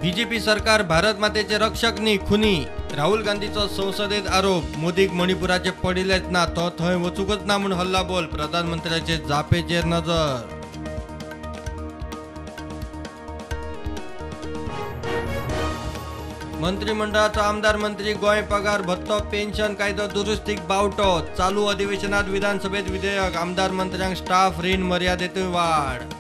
BJP सरकार भारत मातेचे रक्षक न्ही खुनी, राहुल गांधीचो संसदेत आरोप। मोदीक मणिपुराचे पडिल्लेच ना, तो थंय वचूंकच ना म्हूण हल्लाबोल। प्रधानमंत्र्याचे जापेचेर नजर। मंत्रिमंडळाचो आमदार मंत्री गोंय पगार भत्तो पेन्शन कायदो दुरुस्तीक बावटो। चालू अधिवेशनात विधानसभेत विधेयक। आमदार मंत्र्यांक स्टाफ रीण मर्यादेतूय वाड।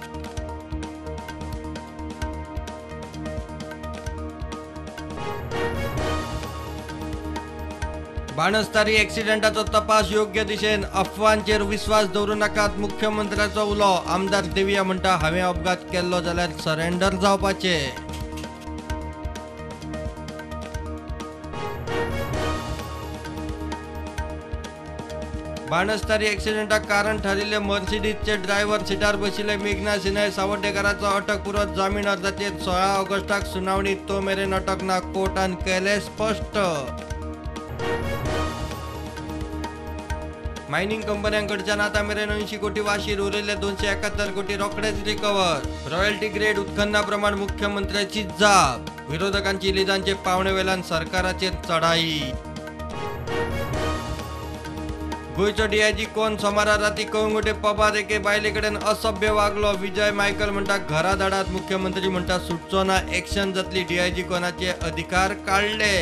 बाणस्तारी एक्सिडेंटाचो तपास योग्य दिशेन, अफवांचेर विस्वास दवरूं नाकात, मुख्यमंत्र्याचो उलो। आमदार देविया म्हणटा हांवें अपघात केल्लो जाल्यार सरेंडर जावपाचें। बाणस्तारी एक्सिडेंटाक कारण थारिल्ले मर्सिडीजचे ड्रायव्हर सिटार बशिल्ले मेघना सिनाय सावर्डेकाराचो अटकपूर्व जामीन अर्जाचेर 16 ऑगस्टाक सुनावणी, तो मेरेन अटक ना, कोर्टान केलें स्पश्ट। मायनिंग कंपन्यांकडच्यान आतां मेरेन 80 कोटी वाशीर, उरिल्ले 271 कोटी रोखडेच रिकवर। रॉयल्टी ग्रेड उत्खनना प्रमाण मुख्यमंत्र्याची जाप। विरोधकांची लिजांचे पावणे वेल्यान सरकाराचेर चढाई। गोंयचो डीआयजी कोण सोमारा राती कळंगुटे पबार एके बायले कडेन असभ्य वागलो। विजय मायकल म्हणटा घरा धाडात, मुख्यमंत्री म्हणटा सुटचो ना, एक्शन जातली। डीआयजी कोणाचे अधिकार काडले।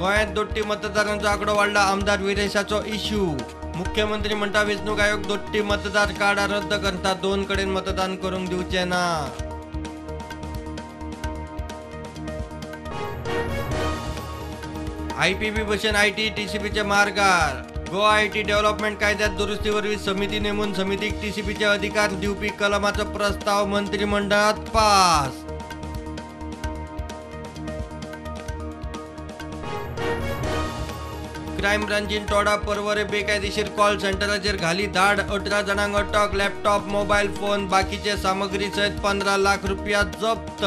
गोंयांत दोट्टी मतदारांचो आंकडो वाडला, आमदार विरेशाचो इश्यू। मुख्यमंत्री म्हणटा वेंचणूक आयोग दोट्टी मतदार कार्डां रद्द करता, 2 कडेन मतदान करूंक दिवचें ना। आयपीबी भशेन IT टीसीपीचे मार्गार। गोवा IT development कायद्यात दुरुस्ती वरवीं समिती नेमून समितीक टीसीपीचे अधिकार दिवपी कलमाचो प्रस्ताव मंत्रिमंडळात पास। क्रायम ब्रांचीन टोडा पर्वरे बेकायदेशीर कॉल सेंटराचेर घाली धाड, 18 जाणांक अटक, लॅपटॉप, मोबायल फोन, बाकीचे सामग्री सयत 15 लाख रुपया जप्त।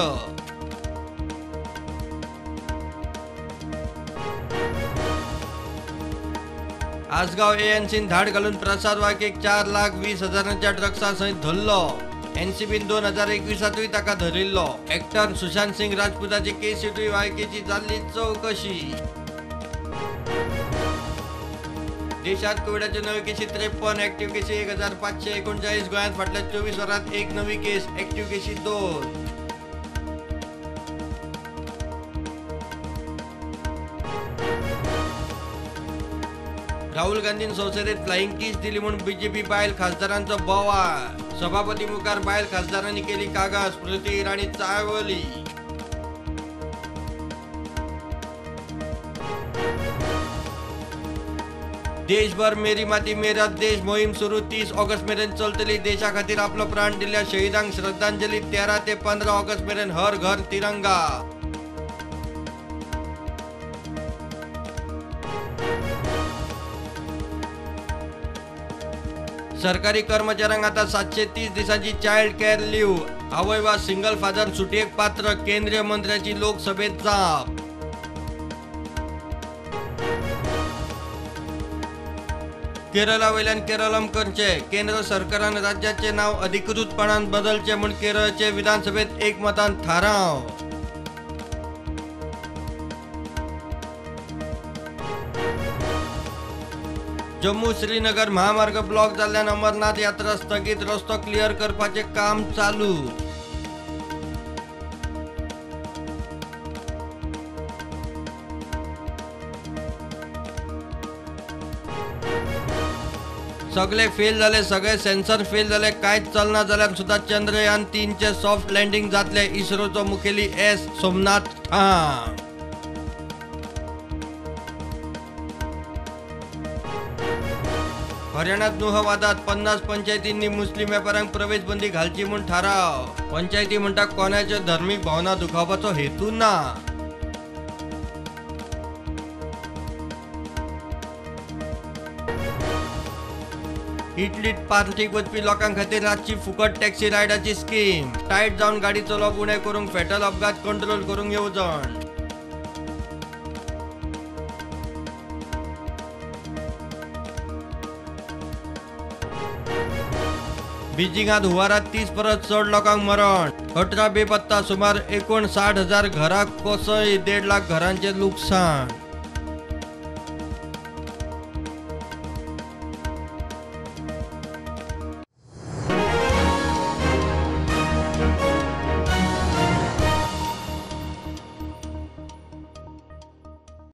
आसगांव एएनसीन धाड घालून प्रसाद वाघेक 4,20,000 ड्रग्सा सयत धरलो। एनसीबीन 2021 ताका धरिल्लो। एक्टर सुशांत सिंग राजपूताची केसीतूय वायकेची जाल्ली चवकशी। देशात कोविडाच्यो नव्यो केशी 53, ऍक्टिव्ह केशी 1539। गोंयांत फाटल्या 24 वरांत 1 नवी केस, ऍक्टिव्ह केशी 2। राहुल गांधीन संसदेत फ्लाइंग किस दिली म्हूण बीजेपी बायल खासदारांचो बोवाळ। सभापती मुखार बायल खासदारांनी केली कागाळ, स्मृती इराणी चाळवली। देशभर मेरी माती मेरा देश मोहीम सुरू, 30 ऑगस्ट मेरेन चलतली। देशा खातीर आपलो प्राण दिल्ल्या शहीदांक श्रद्धांजली, 13 ते 15 ऑगस्ट मेरेन हर घर तिरंगा। सरकारी कर्मचाऱ्यांक आता 730 दिसांची चायल्ड केअर लीव, आवय वा सिंगल फादर सुटयेक पात्र, केंद्रीय मंत्र्याची लोकसभेत जाप। केरला वयल्यान केरलम करचे, केंद्र सरकारान राज्याचे नाव अधिकृतपणान बदलचे म्हूण केरळचे विधानसभेत एकमतान थाराव। जम्मू श्रीनगर महामार्ग ब्लॉक जाल्ल्यान अमरनाथ यात्रा स्थगीत, रस्तो क्लियर करपाचें काम चालू। सगळे फेल जाले, सगळे सेन्सर फेल जाले, कांयच चलना जाल्यार सुद्दां चंद्रयान 3 सॉफ्ट लँडिंग जातले, इस्रोचो मुखेली एस सोमनाथ ठाम। हरियाणात नुह वादात 50 पंचायतींनी मुस्लिम वेपाऱ्यांक प्रवेश बंदी घालची म्हूण थाराव। पंचायती म्हणटा कोणाच्यो धर्मीक भावना दुखावपाचो हेतू ना। इटलीत पार्टीक वचपी लोकां खातीर रातची फुकट टॅक्सी रायडाची स्कीम। टायट जावन गाडी चलोवप उणें करूंक फेटल अपघात कंट्रोल करूंक येवजण। बीजिंगात हुंवारात 30 परस चड लोकांक मरण. 18 बेपत्ता, सुमार 59,000 घरां कोसळ्ळीं, 1.5 लाख घरांचें लुकसाण.